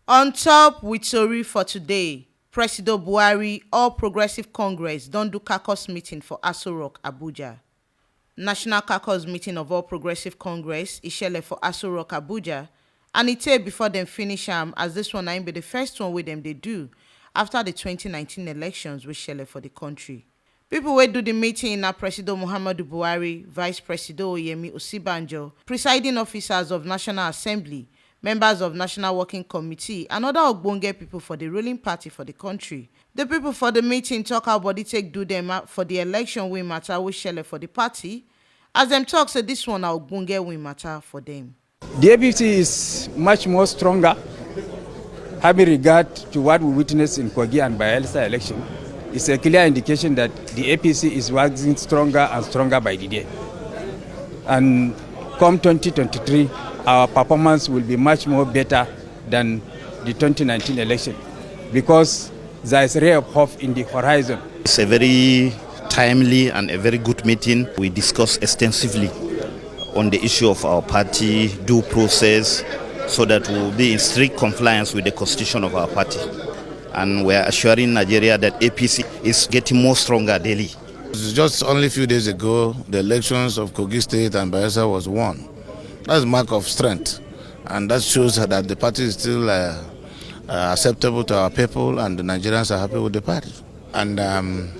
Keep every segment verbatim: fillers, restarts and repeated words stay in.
On top with tori for today, Presido Buhari, All Progressive Congress don do caucus meeting for Aso Rock, Abuja. National caucus meeting of All Progressive Congress e shele for Aso Rock, Abuja, and e tey before dem finish am, as this one na im be the first one wey dem dey do after the twenty nineteen elections wey shele for the country. People wey do the meeting na Presido Muhammadu Buhari, Vice Presido Yemi Osinbajo, presiding officers of National Assembly, members of National Working Committee, and other ogbonge people for the ruling party for the country. The people for the meeting talk how body take do them for the election wey matter wey shele for the party, as dem talk say this one na ogbonge wey matter for them. The A P C is much more stronger, having regard to what we witnessed in Kogi and Bayelsa election. It's a clear indication that the A P C is waxing stronger and stronger by the day. And come twenty twenty-three, our performance will be much more better than the twenty nineteen election, because there is ray of hope in the horizon. It's a very timely and a very good meeting. We discussed extensively on the issue of our party due process, so that we will be in strict compliance with the constitution of our party. And we are assuring Nigeria that A P C is getting more stronger daily. It's just only a few days ago, the elections of Kogi State and Bayelsa was won. That's a mark of strength, and that shows that the party is still uh, uh, acceptable to our people, and the Nigerians are happy with the party. And I'm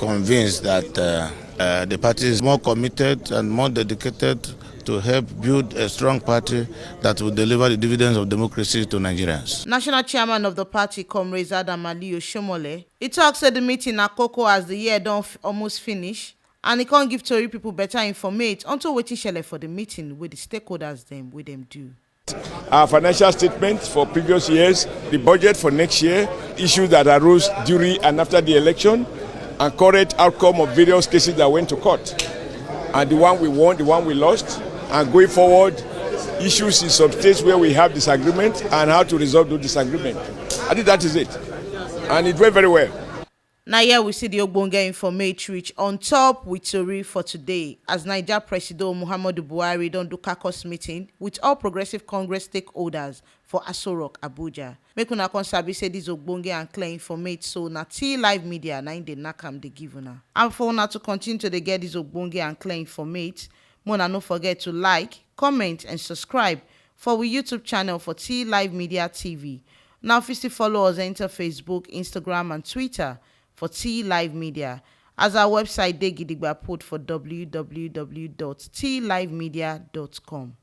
convinced that uh, uh, the party is more committed and more dedicated to help build a strong party that will deliver the dividends of democracy to Nigerians. National chairman of the party, Comrade Adam Ali Oshomole, he talks that the meeting na koko as the year don f- almost finish, and he can't give Tory people better informate until waiting shele for the meeting with the stakeholders them with them do. Our financial statements for previous years, the budget for next year, issues that arose during and after the election, and current outcome of various cases that went to court, and the one we won, the one we lost, and going forward, issues in some states where we have disagreement and how to resolve those disagreements. I think that is it, and it went very well. Now here we see the ogbonge informate reach on top with tori for today, as Niger Presido Muhammadu Buhari don do caucus meeting with All Progressive Congress stakeholders for Aso Rock, Abuja. Make una come sabi say this ogbonge and clear informate, so na T Live Media na im dey knack am dey give una. And for una to continue to dey get this ogbonge and clear informate, make una no forget to like, comment and subscribe for we YouTube channel for T Live Media T V. Now fit still follow us enter Facebook, Instagram and Twitter for T Live Media, as our website dey gidigba put for w w w dot t live media dot com.